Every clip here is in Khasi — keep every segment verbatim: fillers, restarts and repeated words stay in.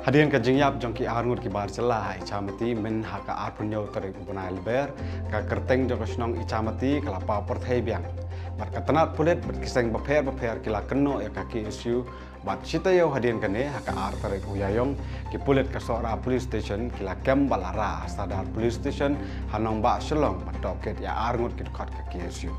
Hadien ka jingïap jong ki arngut ki bar jylla ha Ichamati mynha ka arphew hynñiew tarik u bnai Lber, ka kyrteng jong ka shnong Ichamati ka la paw pyrthei biang. Bad ka tnat pulit bad ki seng bapher bapher ki la kynnoh ïa ka K S U, bad shi taïew hadien kane ha ka ar tarik u Ïaïong, ki pulit ka Sohra Police Station ki la kem bad la rah ha Sadar Police Station ha nongbah Shillong ban tohkit ïa arngut ki dkhot ka K S U.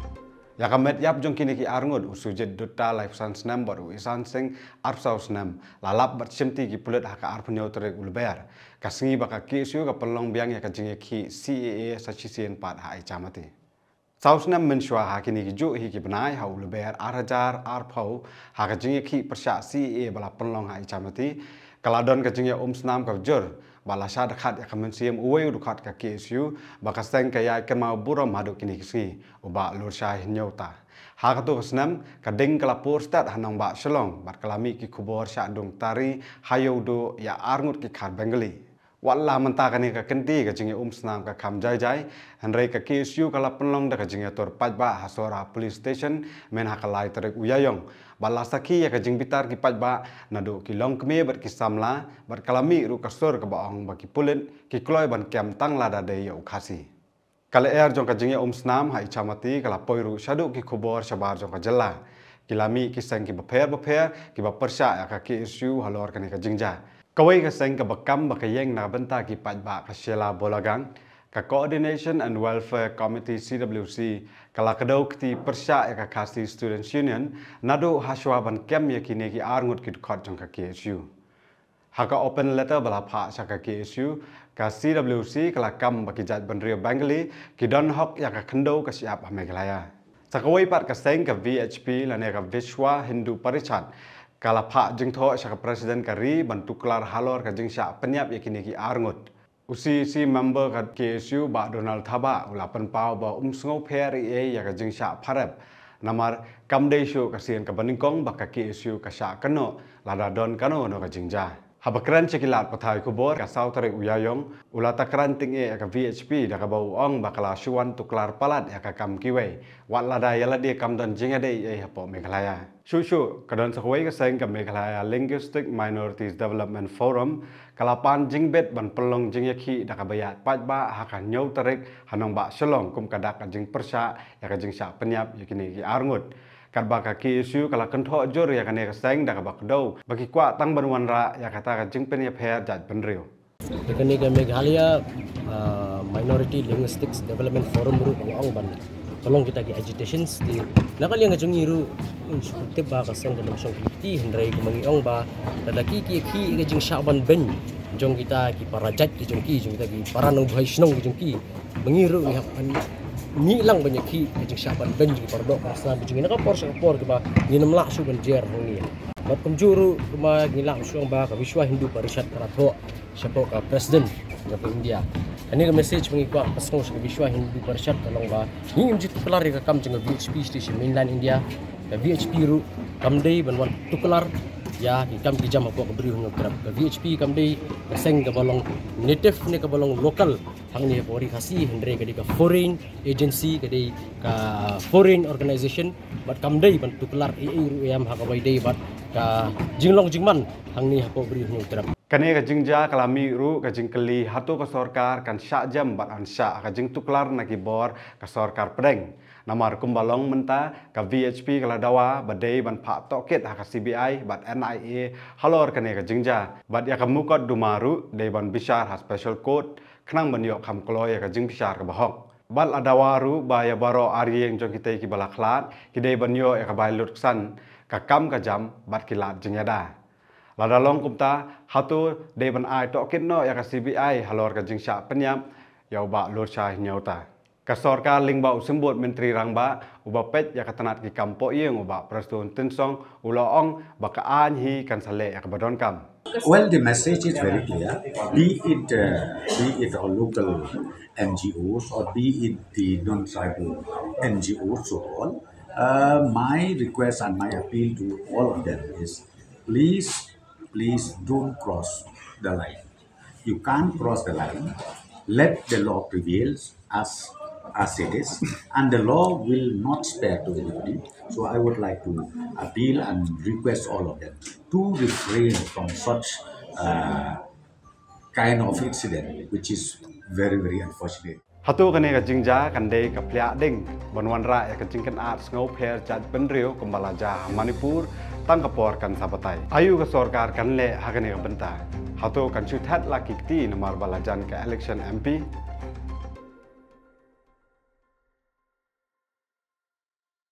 Ïa ka met ïap jong kine ki arngut, u Sujit Dutta laiphew san snem bad u Isan Singh arphew saw snem, la lap bad shimti ki pulit ha ka arphew hynñiew tarik u Lber, ka sngi ba ka K S U ka pynlong biang ïa ka jingïakhih C A A sa shisien pat ha Ichamati. Saw snem mynshuwa ha kine ki juh hi ki bnai ha u Lber ar hajar arphew, ha ka jingïakhih pyrshah C A A ba la pynlong ha Ichamati, ka la don ka jingïaumsnam kaba jur, bad la shah dkhot ïa ka mynsiem uwei u dkhot ka K S U, ba ka seng ka ïai kynmaw burom haduh kine ki sngi, u Bah Lurshai Hynñiewta. Ha kato ka snem, ka ding ka la pur stet ha nongbah Shillong, bad ka la mih ki khubor shah dung tari ha ïew duh ïa arngut ki khar Bengali. Wat la mynta kane ka kynti ka jingïaumsnam ka kham jai jai, hynrei ka K S U ka la pynlong da ka jingïatur paidbah ha Sohra Police Station mynha ka lai tarik u Ïaïong, bad la sakhi ïa ka jingbitar ki paidbah naduh ki longkmie bad ki samla, bad ka la mih ruh ka sur kaba ong ba ki pulit ki kloi ban kem tang lada dei ïa u Khasi. Ka lyer jong ka jingïaumsnam ha Ichamati ka la poi ruh shaduh ki khubor shabar jong ka jylla. Ki la mih ki seng ki bapher bapher kiba pyrshah ïa ka K S U halor kane ka jingjia. Kawei ka seng kaba kam ba ka ïeng na ka bynta ki paidbah, ka Sheila Bolagang, ka Coordination and Welfare Committee, C W C, ka la kdew kti pyrshah ïa ka Khasi Students Union naduh hashwa ban kem ïa kine ki arngut ki dkhot jong ka K S U. Ha ka open letter ba la phah sha ka K S U, ka C W C ka la kam ba ki jaitbynriew Bengali ki don hok ïa ka khyndew ka shyiap ha Meghalaya. Sa kawei pat ka seng, ka V H P lane ka Vishwa Hindu Parishad, ka la phah jingthoh sha ka President ka ri ban tuklar halor ka jingshah pynïap ïa kine ki arngut. U C E C member ka K S U, Bah Donald Thabah, u la pynpaw ba um sngewpher ei ei ïa ka jingshah pharep, namar kam dei shuh ka sien kaba nyngkong ba ka K S U ka shah kynnoh lada don kano kano ka jingjia. Haba kren sha ki lad pathai khubor ka saw tarik u Ïaïong, u la takran tyngeh ïa ka V H P da kaba u ong ba ka la shu wan tuklar palat ïa ka kam kiwei, wat lada ïa lade kam don jingïadei ei ei hapoh Meghalaya. Shuh shuh, ka don sa kawei ka seng, ka Meghalaya Linguistic Minorities Development Forum, ka la pan jingbit ban pynlong jingïakhih da kaba ïaid paidbah ha ka hynñiew tarik ha nongbah Shillong kum ka dak ka jingpyrshah ïa ka jingshah pynïap ïa kine ki arngut. Katba ka K S U ka la kynthoh jur ïa kane ka seng da kaba kdew ba ki kwah tang ban wanrah ïa kata ka jingpynïapher jaitbynriew. Te kane ka Meghalaya, ah, Minority Linguistics Development Forum ruh ka la ong ban ka long kita ki agitations. Te na ka liang ka jong ngi ruh, ngi shu tip ba ka seng ka long shong kti, hynrei kumba ngi ong ba lada ki ki ki ka jingshah ban beiñ jong kita ki para jait ki jong ki, jong kita ki para nongbhai shnong ki jong ki, ba ngi ruh ngi hap ban mih lang ban ïakhih ka jingshah ban beiñ jong ki para doh para snam ki jong ngi na ka por sha ka por kiba ngin ym lah shuh ban jer hangne. Bad kumjuh ruh kumba ngi lah shuh ba ka Vishwa Hindu Parishad ka la thoh shapoh ka President jong ka India. Kane ka message ba ngi kwah ka sngew sha ka Vishwa Hindu Parishad ka long ba ngim ju tuklar ïa ka kam jong ka V H P sha mainland India. Ka V H P ruh kam dei ban wan tuklar ïa ki kam ki jam hapoh ka Bri u Hynñiewtrep. Ka V H P kam dei ka seng kaba long native ne kaba long local hangne hapoh ri Khasi, hynrei ka dei ka foreign agency, ka dei ka foreign organization, bad kam dei ban tuklar ei ei ruh ïa ka ha kaba ïadei bad ka jinglong jingman hangne hapoh Bri u Hynñiewtrep. Kane ka jingjia ka la mih ruh ka jingkylli hato ka sorkar kan shah jem bad kan shah ka jingtuklar na ki bor ka sorkar pdeng. Namar kumba long mynta, ka V H P ka la dawa ba dei ban phah tohkit ha ka C B I bad N I A halor kane ka jingjia. Bad ïa ka mukotduma ruh dei ban bishar ha special court khnang ban ïoh kham kloi ïa ka jingbishar kaba hok. Bad la dawa ruh ba ïa baroh ar ïing jong kitei kiba la khlad ki dei ban ïoh ïa ka bai lutksan ka kam ka jam bad ki lad jingïada. Lada long kumta, hato dei ban ai tohkit noh ïa ka C B I halor ka jingshah pynïap ïa u Bah Lurshai Hynñiewta. Ka sorkar lyngba u Symbud Myntri Rangbah uba peit ïa ka tnat ki kam poh ïing, u Bah Prestone Tynsong, u la ong ba ka aiñ hi kan sa leh ïa kaba donkam. Well, the message is very clear. Be it, uh, be it our local N G Os or be it the non-tribal N G Os at all, uh, my request and my appeal to all of them is, please, please don't cross the line. You can't cross the line. Let the law prevail as, as it is, and the law will not spare to anybody. So I would like to appeal and request all of them to refrain from such uh, kind of incident, which is very, very unfortunate. Hato kane ka jingjia kan dei ka pliah ding ban wanrah ïa ka jingkynad sngewpher jaitbynriew kumba la jia ha Manipur tang ka por kan sa batai. Aïu ka sorkar kan leh ha kane ka bynta? Hato kan shu thet la ki kti namar ba la jan ka election M P?